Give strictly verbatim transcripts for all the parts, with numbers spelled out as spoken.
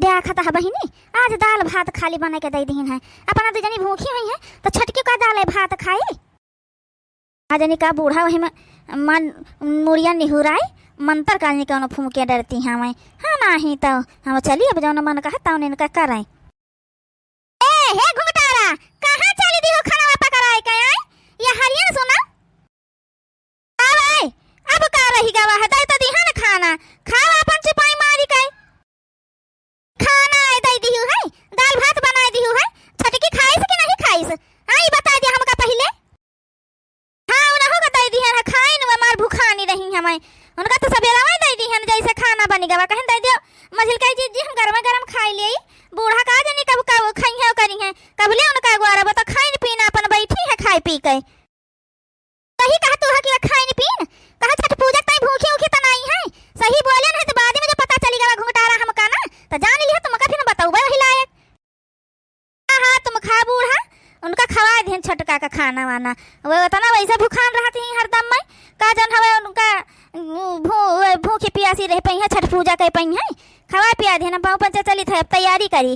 देखत ह बहिनी, आज दाल भात खाली बनाइ के दइ दिहिन है। अपना दुइ जनी भूखी हुइहैं, त छोटकी का दाल भात खाई? आ जनी का बूढ़ा वही में मन, मुड़िया निहुराई, मंतर का जनी कउनो फूँके डरती हैं। हाँ, नाहीं त हम चली, अब जउन मन कहा तउन इनका कराई। ए, हे घुंघटारा, कहाँ चली दिहु खाना पकराइ के, आय? ये हरियन सुना। अब आय, अब का रहि गवा है, दइ त दिहन खाना, खावा आपन चुपाई मारि के। खाना आय दइ दिहु है, दाल भात बनाइ दिहु है, छोटकी खाइस कि नहीं खाइस? आई बताइ दिया हमका पहिले। हाँ, उनहु का दइ दिहन है, खाइन वा मार भुखानी रही हमै। उनका त सबेरवै दइ दिहन, जइसे खाना बनि गवा, कहिन दइ दियो, मझिलकई जिज्जी, हम गरमे गरम खाइ लेई। बूढ़ा का जनी कब, कब खइहैं, करिहैं, कबले उनका अगोरब, त खाइन पीन आपन बइठी हैं खाइ पी के। सही कहा तू है कि वा खाइन पीन, कहा छठ पूजा ताईं भूखी उखी त नाहीं है। सही बोले नहीं त बाद में जो पता चलि गवा घुंघटारा हमका ना, त जान लिहा तुमका फिर बतउबे वही लायक। हाँ, हाँ, तुम खा बूढ़ा, उनका खवाइ दिहन छोटका का खाना वाना। वो उतना वइसे भुखान रहत ही हरदम में, का जउन हवै उनका भू-, भूखी पियासी रहि पइहैं, छठ पूजा कइ पइहैं, खवाइ पियाइ दिहन, पाँव पंचे चलित है, अब तैयारी करी।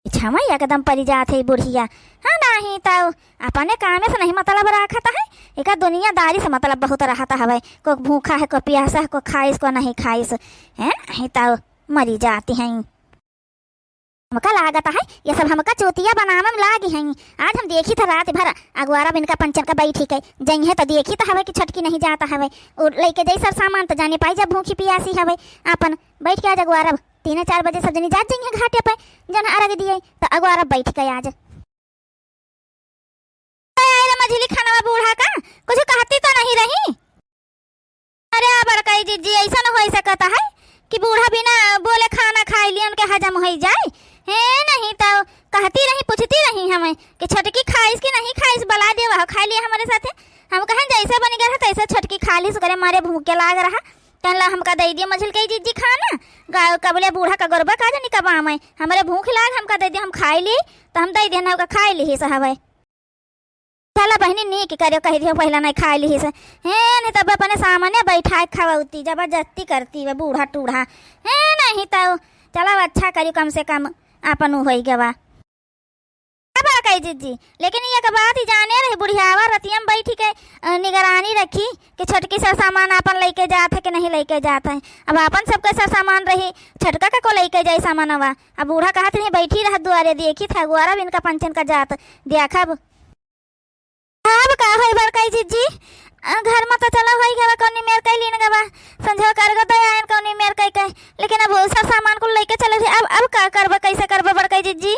इच्छा में एकदम परि जात है बुढ़िया। हाँ, नाहीं तउ अपने कामे से नहीं मतलब राखत है, एका दुनियादारी से मतलब बहुत रहत हवै। को भूखा है, को पियासा है, को खाइस, को नहीं खाइस। हैं, नाहीं तउ मरि जाती हैं। हमका लागत है, ये सब हमका चूतिया बनावे में लागी हैं। आज हम देखित है रात भर अगोरब इनका पंचन का बइठी के, जइहैं त देखित हवै कि छोटकी नहीं जात हवै। उ लइके जाई सब सामान त जाने पाई जब भूखी पियासी हवै। आपन बइठ के आज अगोरब तीन चार बजे सब जनी जात जइहैं घाटे पे, जउन अरग दिए, त अगोरब बइठ के आज। आइल मझिली खनवा बूढ़ा का, कुछ कहती त नहीं रही। अरे आ बड़कई जिज्जी, अइसन होइ सकत है कि बूढ़ा बिना बोले खाना खाइ लिहन, उनके हजम होइ जाए। हे, नहीं तउ कहती रही, पूछती रही हमै कि छोटकी खाइस कि नहीं खाइस, बलाइ देवा खाइ लिहे हमरे साथे। हम कहेन जइसे बनि गवा है तइसे छोटकी खा लिहिस, ओकरे मारे भूखे लाग रहा। कहन ला हमका दइ दियो मझिलकई जिज्जी खाना, गा-, कबले बूढ़ा का अगोरबा का जनी कब आवै, हमरे भूख लाग, हमका दइ दियो, हम खाइ ली, त हम दइ दिहन, ओका खाइ लिहिस हवै। चला बहिनी, नीक करियो, कहि दियो पहिला नहीं खाइ लिहिस। हे, नहीं तब अपने सामने बइठाइ खवउती, जबरदस्ती करती वा बूढ़ा टूढ़ा। हे, नहीं तउ चला अच्छा करियो, कम से कम आपन उ होइ गवा। अब बड़कई जिज्जी, लेकिन एक बात ही जाने रही, बुढ़ियावा रतिया में बइठी के, अ, निगरानी रखी कि छोटकी सर सामान आपन लइके जात है कि नहीं लइके जात है। अब आपन सबके सर सामान रही, छोटका का को लइके जाई सामानवा। अब बूढ़ा कहत रही, बइठी रह दुआरे, देखित है अगोरब इनका पंचन का जात, देखब। अब का होई बड़कई जिज्जी, अ, घर में त चला होइ गवा, कउनी मेर कइ लीन गवा, संझवा करगो त आयन कउनी मेर कइ कइ, लेकिन अब सर सामान कुल लइके चले रही, अब, अब का करबा, कइसे करबा बड़कई जिज्जी?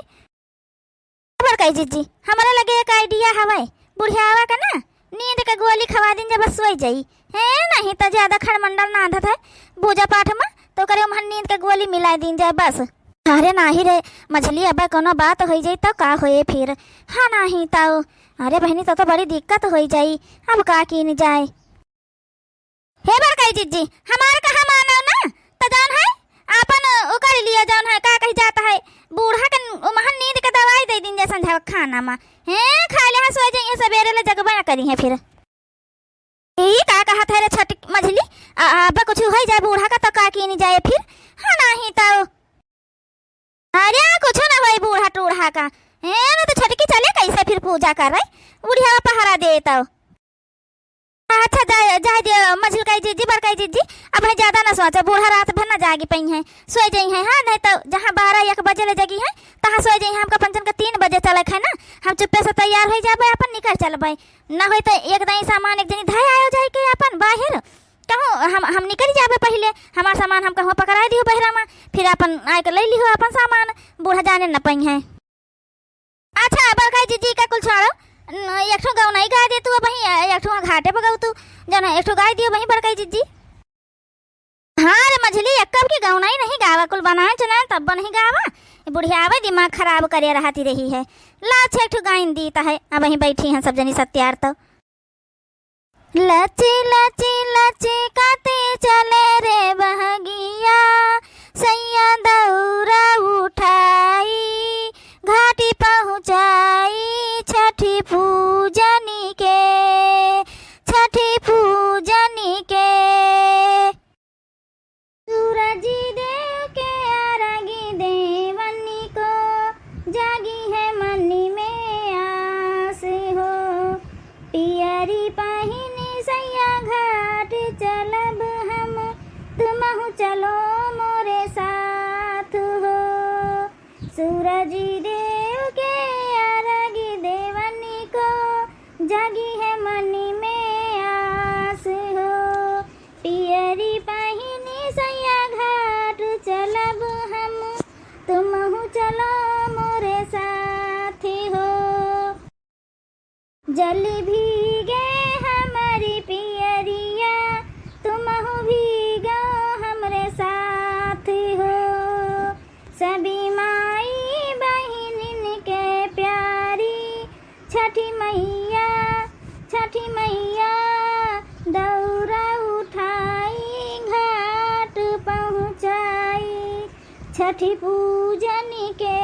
बड़कई जिज्जी, हमरे लगे एक idea हवै, बुढ़ियावा का ना नींद के गोली खवाइ दीन जा, बस सोइ जाई। हे, नहीं त ज्यादा खड़मंडल नाधत है पूजा पाठ में, त ओकरे उम्हन नींद के गोली मिलाइ दीन जाए बस। अरे नाहीं रे मझली, अब कउनो बात होइ जाई त का होए फिर? हाँ, नाहीं तउ, अरे बहिनी, त, त बड़ी दिक्कत होइ जाई, अब का कीन जाए? हे बड़कई जिज्जी, हमार कहा मानव ना, त जउन है आपन उ करि लियो, जउन है का कहि जात है, बूढ़ा के उम्हन नींद के दवाई दइ दीन जा संझवा खाना में। हे, खाइ लिहे सोइ जइहैं, सबेरे ले जगबे न करिहैं फिर। ई का कहत है रे छोट मझली, आ, अब कुछ होइ जाए बूढ़ा का त का कीन जाए फिर? हाँ, नाहीं तउ अरे, कुछो न होई बूढ़ा टूढ़ा का। ए, न त छोटकी चले कइसे फिर पूजा करे? बुढ़िया पहरा दे तउ। अच्छा, जाए, जाए दे, मझिलकई जिज्जी, बड़कई जिज्जी, अब है ज्यादा न सोचो, बूढ़ा रात भर न जागी पइहैं, सोइ जइहैं, हाँ, नहीं त जहाँ बारह एक बजे ले जगिहैं, तहाँ सोइ जइहैं, हमका पंचन के तीन बजे चले के है ना, हम चुप्पे से तैयार होइ जाबे, आपन निकल चलबे, न होई त एक दाईं सामान एक जनी धइ आयो जाए के आपन बाहिर, कहूँ हम, हम निकल जाबे पहिले, हमार सामान हम कहूँ पकड़ाइ दिहो बहिरा मा, फिर आपन आइके लइ लिहो आपन सामान, बूढ़ा जाने न पइहैं। अच्छा, बड़काई जिज्जी का कुल छोड़ो, न, एक ठो गौनई गाइ दे तू अबहीं, एक ठो घाटे पर गउ तू, जौन है, एक ठो गाइ दियो अबहीं बड़काई जिज्जी। हाँ रे मझली, एक्कब की गौनई नहीं गावा, कुल बनाए चुनाए तब नहीं गावा, बुढ़ियावे दिमाग खराब करे रहती रही है। ला, छे ठो गाइन दीत है, अबहीं बैठी हैं सब जनी सत्यार तो। लची लची लची काते चले रे बहगिया, सैया दौरा उठाई, घाटी पहुँचाई छठी पूजनी के, छठी पूजनी के। सूरज देव के अरग चलो मोरे साथ हो, सूरज देव के अरग देवन को, जगिहै मन में आस हो। पियरी पहिनी सैया घाट चलब हम, तुमहू चलो मोरे साथ हो। जल भीगे हमरी पियरिया, तुमहू भीगो हमरे साथ हो। सभी माई बहिनिन के प्यारी छठी मैया, छठी मैया, दौरा उठाई घाट पहुँचाई छठी पूजन के।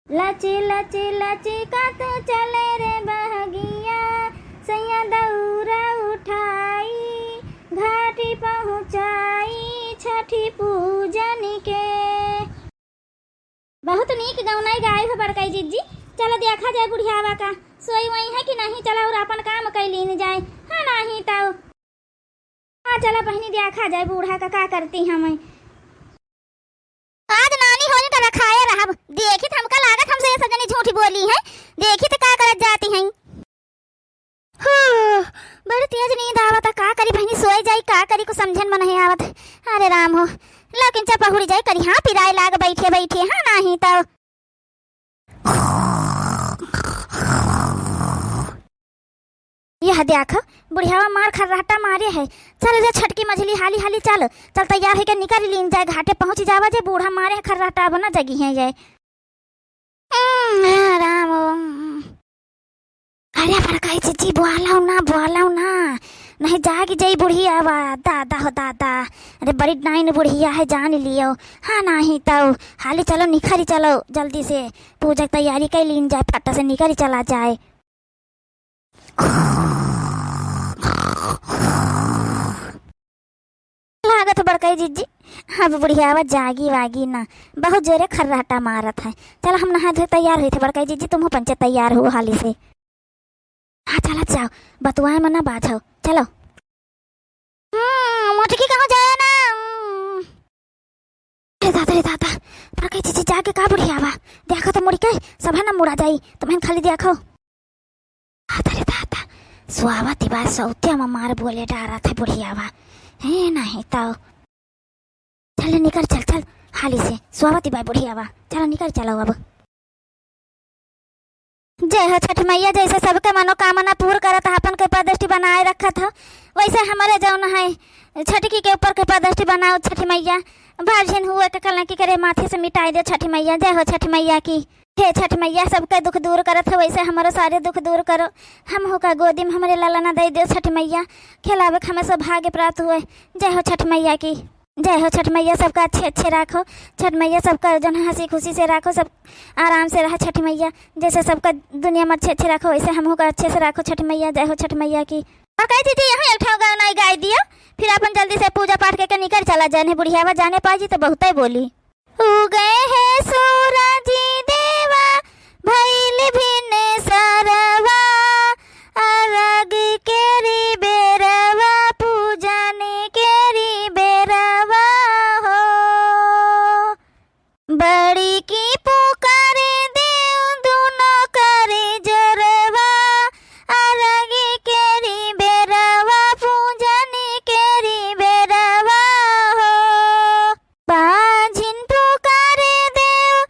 लच लच लचकत चले रे बहगिया, सैया दौरा उठाई घाटी पहुँचाई छठी पूजन के। बहुत नीक गौनाई गाय हो बड़काई जिज्जी। चलो देखा जाए बुढ़ियावा का सोई वही है कि नहीं। चलो और अपन काम कैलीन जाए, हाँ नहीं तो। हाँ, चला बहिनी, देखा जाए बूढ़ा का, का करती हम। आज नानी होई तो रखाए रहब। देखी तो हमका लागत हमसे ये सजनी झूठी बोली है। देखी तो का करत जाती हैं। हो, बड़ी तेज नींद आवता। का करी बहिनी, सोए जाई, का करी, कुछ समझन में नहीं आवत। अरे राम हो, लेकिन चपहुड़ी जाए करी, हाँ, पिराए लाग बैठे बैठे, हाँ, नहीं तो। यह देख, बुढ़ियावा मार खर्राटा मारे है। चल रे छटकी मझली, हाली हाली चल। चल तैयार होके निकल लीन जाए, घाटे पहुँच जावा जे, बूढ़ा मारे है खर्राटा, अब ना जगिहैं ये। हम्म, राम। अरे बड़काई जिज्जी, बोलाओ ना, बोलाओ ना, नहीं जागी जाई बुढ़ियावा। दादा हो दादा, अरे बड़ी डाइन बुढ़िया है, जान लियो। हाँ, नहीं तो हाली चलो, निखरी चलो जल्दी से, पूजा की तैयारी कर लीन जाए, फटा से निखरी चला जाए। लागत बड़काई जिज्जी, अब बुढ़ियावा जागी वागी ना, बहुत जोरे खर्राटा मारत है। चलो हम नहा धो तैयार होई थे बड़काई जिज्जी, तुम पंचे तैयार हो हाली से। हाँ, चलत जाओ, बतुआए में ना बाझो, चलो। हम्म, मोटकी कहूँ जाए ना। हम्म। अरे दादा रे दादा, बड़काई जिज्जी जागे का बुढ़ियावा? देखो तो मुड़ के, सभा ना मुड़ा जाई, तुम्हें खाली देखो। दादा रे दादा, सुआवती बा, सौतिया में मार बोले डारा थे बुढ़ियावा। हे नहीं तो। चल निकर चल, चल, हाली से, सुआवती बा बुढ़ियावा, चल निकर चलो अब। जय हो छठ मैया, जैसे सबके मनोकामना पूर करत ह, अपन कृपा दृष्टि बनाए रखत हो, वैसे हमरे जौन है छटकी के ऊपर कृपा दृष्टि बनाओ छठ मैया। भाव जिन हुए के कलंकी करे माथे से मिटाई दे छठ मैया। जय हो छठ मैया की। हे छठ मैया, सबके दुख दूर करत हो, वैसे हमरो सारे दुख दूर करो। हमहू का गोदी में हमरे ललना दे दो छठ मैया, खिलावे के हमें सौभाग्य प्राप्त हुए। जय हो छठ मैया की। जय हो छठ मैया, सबका अच्छे अच्छे राखो। छठ मैया सबका जौन हँसी खुशी से राखो, सब आराम से रहा छठ मैया। जैसे सबका दुनिया में अच्छे अच्छे राखो, वैसे हमहू का अच्छे से राखो छठ मैया। जय हो छठ मैया की। और कही दीदी, यहाँ एक ठो गाना गाई दियो, फिर अपन जल्दी से पूजा पाठ करके निकल चला जाए, नहीं बुढ़ियावा जाने पाजी तो बहुते बोली। उगे है सूरज देवा, भइल भिनसरवा, अरग केरी बेरवा, पूजन केरी बेरवा हो। बड़ी की पुकारे देव दुनो करे जरवा, अरग केरी बेरवा, पूजन केरी बेरवा हो। बाझिन पुकारे देव,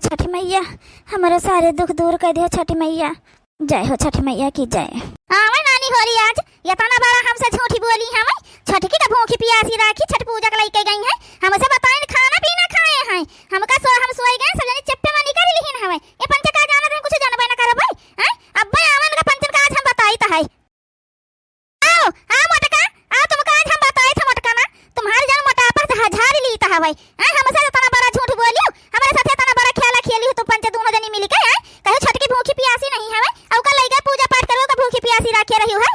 छठी मैया, हमरे सारे दुख दूर कर दियो छठी मैया। जय हो छठी मैया की जय। आवे नानी होरी आज, एतना बड़ा हमसे झूठी बोली हवे। छटकी का भूखी पियासी राखी, छठ पूजा के लइके गई हैं। हमसे बताइन खाना पीना खाए हैं। हमका सो-, हम सोए गए, सब जनी चप्पे में निकाल लिहिन हवे। ए पंचे का जानत हैं, कुछ जानबे न करबे। हैं? अब्बे आवन का पंचन का आज हम बताइत है। आओ, आओ मोटका, आओ तुमका आज हम बताइत है मोटका ना। तुम्हार जन मोटापा से हजार लीत हवे। हैं? हमसे एतना बड़ा झूठ बोलियो, हमरे साथे एतना बड़ा खेला खेली हो तुम पंचे दोनों जनी मिलके, हैं? कहो छटकी भूखी पियासी नहीं हवे, अउ का लइके पूजा पाठ करो का भूखी पियासी राखे रही है।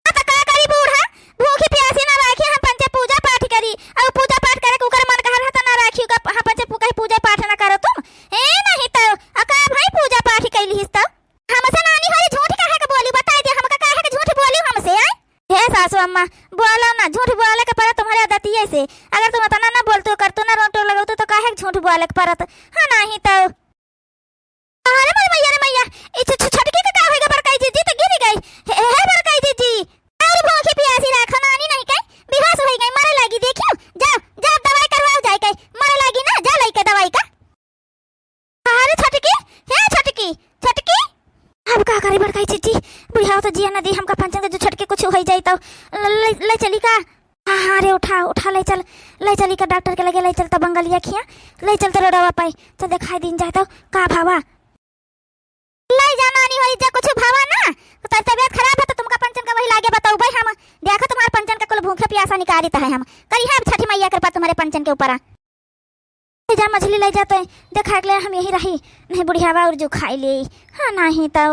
हाँ, त का करी बूढ़ा, भूखी पियासी ना राखी, हम पंचे पूजा पाठ करी। अउ पूजा पाठ करे के उकर मन कहा रहता ना राखी, उका, हाँ, पंचे पू-, कहीं पूजा पाठ ना करो तुम। ए, नहीं तो, अ का भाई पूजा पाठ कैली हिस तो? हमसे नानी होरी झूठ काहे के बोली, बताई दे हमका काहे के झूठ बोली हमसे, आय? हे सासू अम्मा, बोलो ना, झूठ बोले के पड़त तुम्हारे आदतिये से। अगर तुम एतना ना बोलतू, करतू ना, रोक टोक लगतू तो काहे के झूठ बोले के पड़त? हाँ, नहीं तो। अरे मोर मैया रे मैया, ई छ-, छ-, छटकी के का होइगा बड़काई जीजी, त गिर गई। हे, हे बड़काई जीजी, अउर भूखी पियासी राखो नानी नहीं कहीं, बेहोश होई गई, मरे लागी, देखियो, जा, जा दवाई करवाओ जाए के, मरे लागी ना, जा लइके दवाई का। अरे छटकी, हे छटकी, छटकी। अब का करी बड़काई जीजी, बुढ़िया तो जिया ना दी, हमका पंचन के जो छटकी कुछ होई जाई तो ल-, ले, ले चली का? हाँ, हाँ, रे, उठा, उठा, ले चल, ले चल, इका डॉक्टर के लगे ले चल, तब बंगलिया खिया, ले चल तो रोडवा पाई, चल देखाई दीन जाए तो, का भावा? ले जा नानी होई, जे कुछ भावा ना, तो तबियत खराब है तो तुमका पंचन का वही लागे बताऊ भाई हम, देखो तुम्हार पंचन का कुल भूखे पियासा निकालित है हम, करी है अब छठी मैया कृपा तुम्हारे पंचन के ऊपर। ले जा मछली ले जा तो, देखा के ले हम यही रही, नहीं बुढ़ियावा और जो खाई ले, हाँ नहीं तो।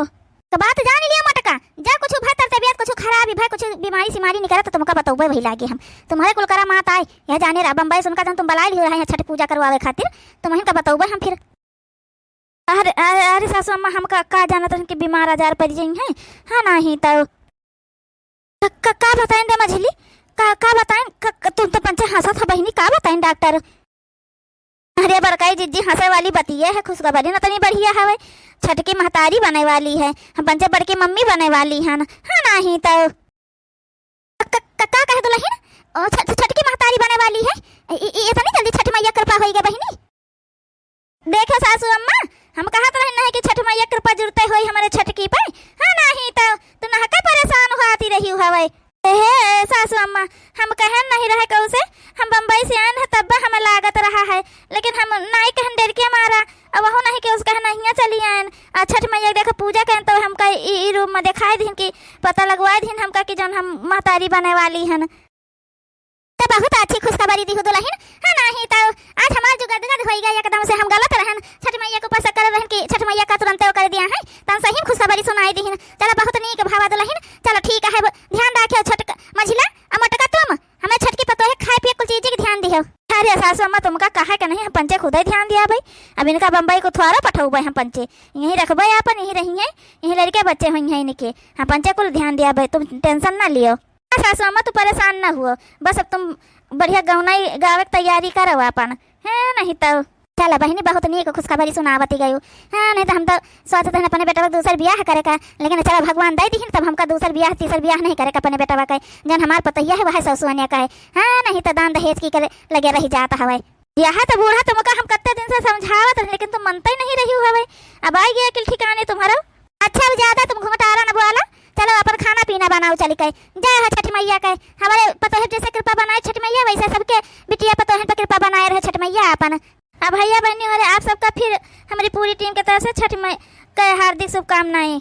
तो बात जान लियो मोटका, जा कुछ भा तर तबियत कुछ खराब ही भा कुछ बीमारी सीमारी निकला तो तुमका बतौबे वही लागे हम। तुम्हारे कुल करा मात आए, यह जाने रहा बम्बई सुनका जन तुम बलाई लियो रहे हैं छठ पूजा करवावे खातिर, तुम इनका बतौबे हम फिर। अरे, अरे, अरे सासू अम्मा, हम का, का जानत रहन कि बीमार आजार पड़ जाई हैं? हाँ, नाही तो। का, का, का बताइन दे मझली? का, का बताइन? का, का, तुम तो पंचे हंसत हो बहिनी, का बताइन डॉक्टर? अरे बड़काई जिज्जी, हंसे वाली बतिये है, खुशखबरी न तनी बढ़िया हवे। छटकी महतारी बने वाली है, हम पंचे बड़की मम्मी बने वाली हन। हाँ, नाही तो। क-, क-, का कहे दुलहिन? ओ, छ-, छ-, छटकी महतारी बने वाली है। इ-, इ-, इतनी जल्दी छठ मैया कृपा होई गे बहिनी? देखो सासू अम्मा, हम कहत रहन नहीं कि छठ मैया कृपा जुरते होई हमरे छटकी पे। हाँ, नाही तो तू नहके परेशान हो आती रही हवे। हे सासू अम्मा, हम कहन नहीं रहे कहू से, हम बम्बई से आएन है तब हमें लागत रहा है, लेकिन हम नाई कहन डर के मारा, अब वहू नहीं के उसका नहिया चली आएन। आ छठ मैया के देखो पूजा करें तो हमका ई, ई रूप में दिखाई दिहिन कि पता लगवाई दिहिन हमका कि जौन हम महतारी बने वाली हन। तो बहुत अच्छी खुशखबरी दिहु दुलहिन। हाँ, नाही तो आज हमार जो गदगद होई गया एकदम से, हम गलत रहन, छठ मैया के ऊपर शक करत रहन कि छठ मैया का तुरंते वो कर दिया है, तो हम सही में खुशखबरी सुनाई दिहिन। चलो बहुत नीक भावा दुलहिन, चलो ठीक है, ध्यान रखे छटक मझिला, आ मोटका तुम हमें छटकी पतोहे खाए पिए कुल चीज के ध्यान दिहो। अरे सासू अम्मा, तुमका कहे के नहीं, हम पंचे खुदे ध्यान दिया भाई। अब इनका बम्बई को थोड़ा पठौबे हम पंचे, यहीं रखबे आपन, यहीं रहिए, यहीं लड़के बच्चे होई हैं इनके। हम पंचे कुल ध्यान दिया भाई, तुम टेंशन ना लियो। हाँ सासू अम्मा, तू परेशान ना हुओ, बस अब तुम बढ़िया गौनाई गावे के तैयारी करो आपन, है नहीं तो। चलो बहिनी, बहुत नीक खुशखबरी सुनावती गयू। हाँ, नहीं तो हम तो सोचत हन अपने बेटवा के दूसर बियाह करे का, लेकिन चलो भगवान दे दिहिन, तब हमका दूसर बियाह, तीसर बियाह नहीं करे का अपने बेटवा के। जौन हमार पतोहिया है, वह सौसुअनिया का है। हाँ, नहीं तो दान दहेज की करे लगे रह जात हवे। यह तो बूढ़ा तुमका हम कत्ते दिन से समझावत रहे, लेकिन तुम मनते ही नहीं रही हवे। अब आई गया अकिल ठिकाने तुम्हारो। अच्छा, अब ज्यादा तुम घुमटारा न बोला, चलो अपन खाना पीना बनाओ चली के। जय हो छठ मैया के, हमारे पतोहन जैसे कृपा बनाए छठ मैया, वैसे सबके बिटिया पतोहन पर कृपा बनाए रहे छठ मैया अपन। अब भैया बहनी हो रहे, आप सबका फिर हमारी पूरी टीम के तरफ से छठ मै-, के हार्दिक शुभकामनाएं।